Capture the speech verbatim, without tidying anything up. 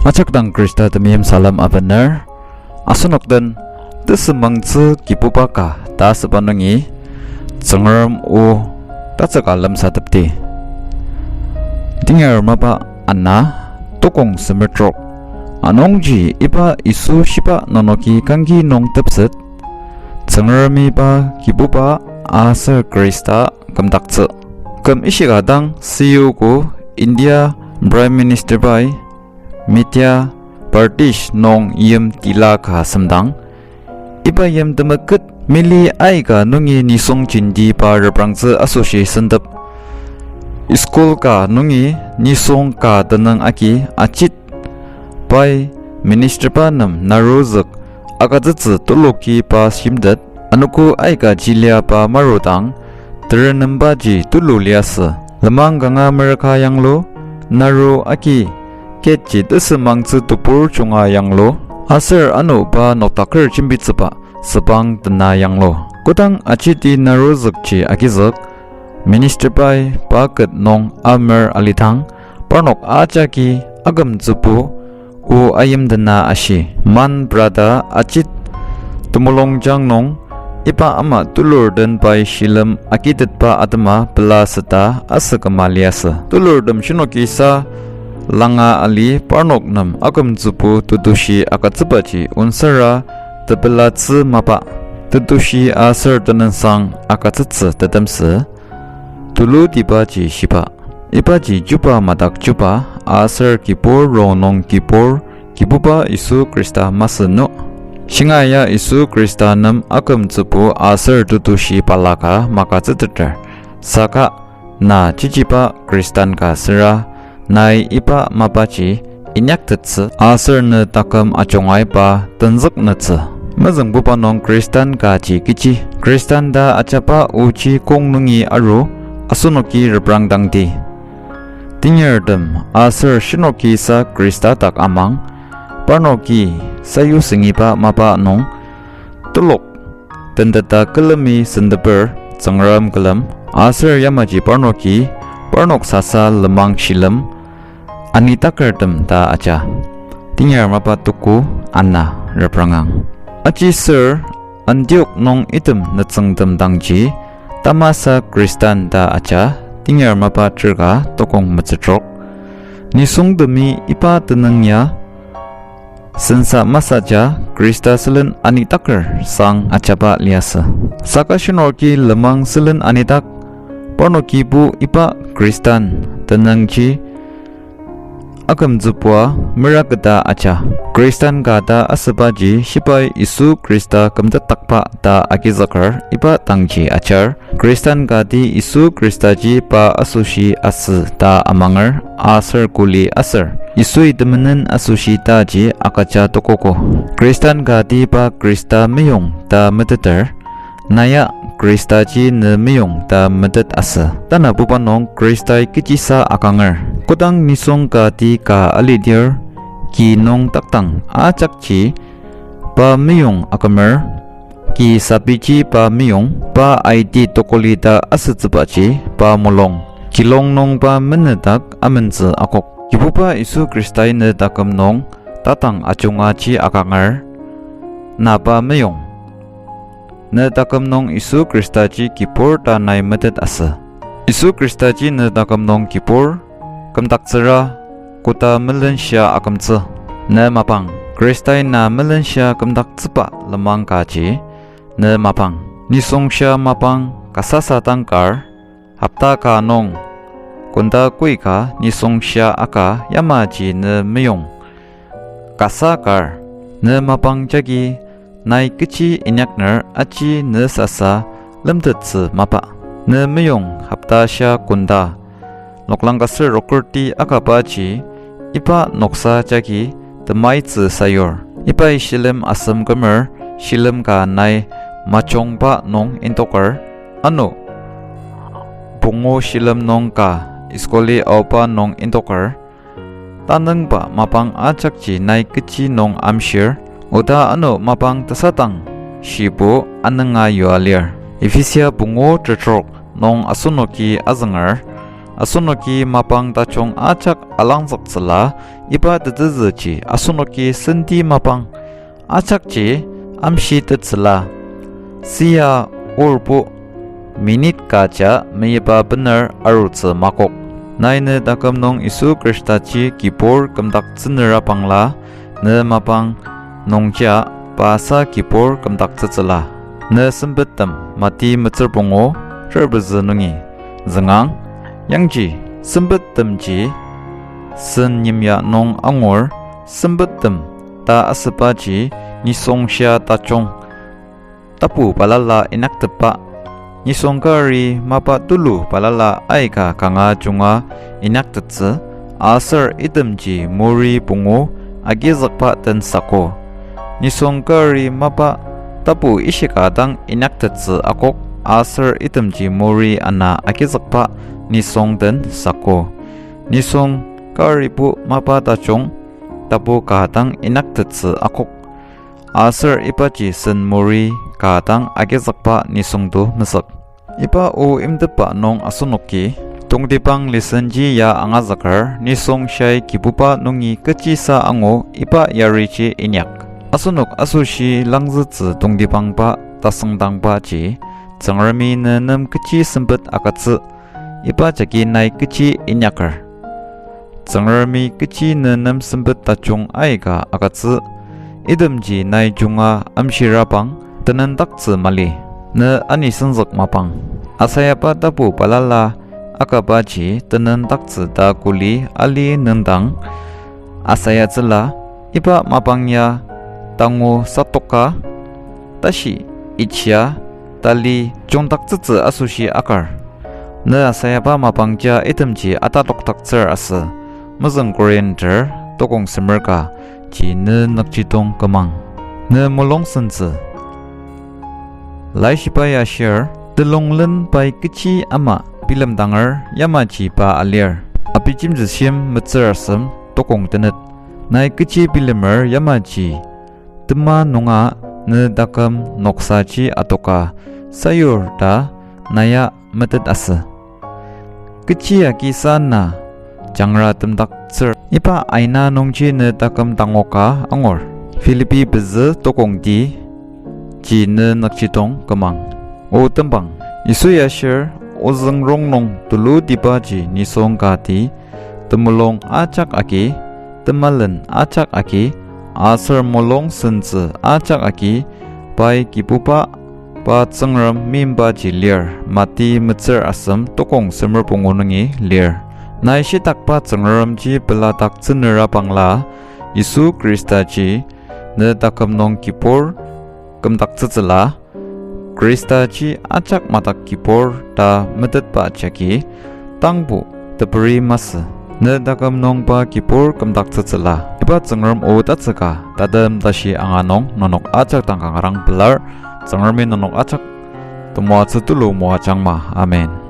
Ajak dang Khrista temeim salem abener, asenok den tesümangtsü Kibuba ka ta asüba nungi, Tsüngrem o tatsüka lemsatepdi. Tenyar mapa ana, tokong semer trok. Anungji iba Yisu shiba nenoki kangki nung tepset, Tsüngremi pa Kibuba aser Khrista kümdaktsü. Küm ishika dang C E O ko India Prime Minister pai Madhya Pradesh nung yim tila ka semdang, iba yim temeket mili aika nungi nisung jenti pa reprangtsü asoshi sentep. School ka nungi nisung ka tenüng agi Ajit pai minister pa nem narozük agütsütsü tuluki pa shimtet, anogo aika jilia pa marudang, terenembaji tulu liasü. Lenmang kanga merüka yanglu, naru agi ketji tesümangtsü tebur junga yanglu, aser ano pa noktaker jembitsüba sübang tena yanglu. Kodang Ajiti narozükji agizük, minister pai pa ket nung amer alidang, parnok ajaki akümtsübo o ayimdena ashi. Man brother Ajit temulungjang nung iba ama tulur den pai shilem agitetba atema pela süta asüküma liasü. Tulurtem shinoki sa langa ali parnok nem akümtsübo tetushi agütsübaji onsara tepelatsü mapa. Tetushi aser tenüngsang agütsütsü tetemsü tulutibaji shiba. Ibaji chuba madak chuba, aser kibur rongnung kibur, Kibuba Yisu Khrista masü no. Shingaia Yisu Khrista nem akümtsübo aser tetushi balaka magütsüteter. Saka na chichiba Khristan ka süra, nai iba mapaji inyaktettsü aser ne taküm ajungai pa tenzüknütsü. Mezüngbuba nung Khristan kaji kechi, Khristan ta ajaba oji kong nungi aru, asenoki reprangdangdi. Tenyartem aser shinoki sa Khrista dak amang, parnoki sayusengiba mapa nung telok tenteta külemi senteper Tsüngrem külem, aser yamaji parnoki, parnok sasa lenmang shilem anitakertem ta aja. Tenyar mapa tuku ana reprangang. Aji sür Antiok nung item nütsüngtem dangji, tamasa Khristan ta aja, tenyar mapa terka tokong metsütrok. Nisungtemi iba tenüng ya sensa masaja Khrista sülen anitaker sang ajaba liasü. Saka shinoki lenmang sülen anidak, parnokibo iba Khristan tenüngji akümtsübua meraketa aja. Khristan ka ta asübaji shibai Yisu Khrista kümtetakba ta agizüker iba dangji ajar. Khristan kati Yisu Khristaji pa asoshi asü ta amanger aser kuli aser Yisui temenen asoshi taji agüja tokogo. Khristan kati pa Khrista meyong ta meteter, naya Khristaji ne meyong ta metet asü. Tanabuba nung Khristai kechisa akanger. Kodang nisung kati ka alidir, ki nung takdang ajakji pa meyong akümer, ki sapiji pa meyong, pa aiti tokoli ta asütsübaji pa mulung. Kilong nung pa menedak amentsü akok. Kibuba Yisu Khristai ne taküm nung tatang ajungaji akanger, na pa meyong. Ne taküm nung Yisu Khristaji kibur ta nai metet asü. Yisu Khristaji ne taküm nung kibur, kümdaktsüra, koda melenshia akümtsü. Ne mapang, Khristai na melenshia kümdaktsüba lenmang kaji, ne mapang. Nisung shia mapang kasasa dang kar, hopta ka nung, kunda koika nisung shia aka yamaji ne meyong kasa kar, ne mapang jagi nai kechi inyakner aji ne sasa lemtettsü mapa. Ne meyong hopta shia kunda, noklang ka ser rokerti akabaji iba noksa jagi temaitsü sayur. Ibai shilem asem kümer shilem ka nai majungba nung indoker, ano pungu shilem nung ka iskoli aoba nung indoker, tanüngba mapang ajakji nai kechi nung amshir, oda ano mapang tesadang shibo anünga yua lir. Ephesia pungu tetrok nung asenoki azünger, Asenoki mapang tajung ajak alangzüktsüla, iba tetezüji asenoki senti mapang ajakji amshitettsüla. Sia orbo minute kaja meyipa bener arutsü makok. Nai ne taküm nung Yisu Khristaji kibur kümdaktsünera bangla, ne mapang nungjia pa sa kibur kümdaktsütsüla. Ne sempettem Mati metsür pungu, ter pezü nungi züngang, yangji sempettemji sen yimya nung angur, sempettem ta asübaji nisung shia tajung tapu balala inyaktetba, nisung kari mapa tulu balala aika kanga junga inyaktettsü, aser itemji muri pungu agizükba den sako. Nisung kari mapa tapu ishika dang inyaktettsü akok, aser itemji muri ana agizükba nisung den sako. Nisung karibo mapa tajung tapu ka dang inyaktettsü akok, aser ibaji sen muri ka dang agizükba nisungto mesük. Iba o imtepba nung asenoki tongtibang lisenji ya angazüker, nisung shai Kibuba nungi kechisa angu iba yariji inyak. Asenok asoshi langzütsü tongtibangba tasüngdangbaji, Tsüngremi ne nem kechi sempet agütsü, iba jagi nai kechi inyaker. Tsüngremi kechi ne nem sempet tajung aika agütsü, itemji nai junga amshirabang tenendaktsü mali, ne anisüngzük mapang. Asayaba tapu balala akabaji tenendaktsü ta kuli ali nüngdang asayatsüla, iba mapang ya tangu satoka, tashi ichia tali jungdaktsütsü asoshi akar. Ne asayaba mapangja itemji atalokdaktsür asü, mezüng Korinter tokong semer ka, ji ne nükjidong kümang. Ne mulung sentsü. Laishiba ya shir, telung len pai kechi ama bilemdanger yamaji pa alir. Abijemtsü shim metsür asem tokong tenet. Nai kechi bilemer yamaji tema nunga ne taküm noksaji adoka sayur ta naya metet asü. Kechi agi sa na jangra temdaktsür. Iba aina nungji ne taküm tangoka angur. Philippi pezü tokong ti, ji ne nükjidong kümang. O tembang, Yisu ya shir, ozüng rongnung tulutibaji nisung kati, temulung ajak agi, temalen ajak agi, aser mulung sentsü ajak agi, pai Kibuba, pa Tsüngrem meimbaji lir, Mati metsür asem tokong semer pungu nungi lir. Nai shitakba Tsüngremji peladaktsünera bangla, Yisu Khristaji ne taküm nung kibur kümdaktsütsüla, Khristaji ajak madak kibur ta metetba jagi, tangbo teperi masü. Ne taküm nung pa kibur kümdaktsütsüla. Iba Tsüngrem o tatsüka, tatem tashi anga nung nenok ajak dang kanga dang pelar, Tsüngremi nenok ajak temoatsü tulu moajangma. Amen.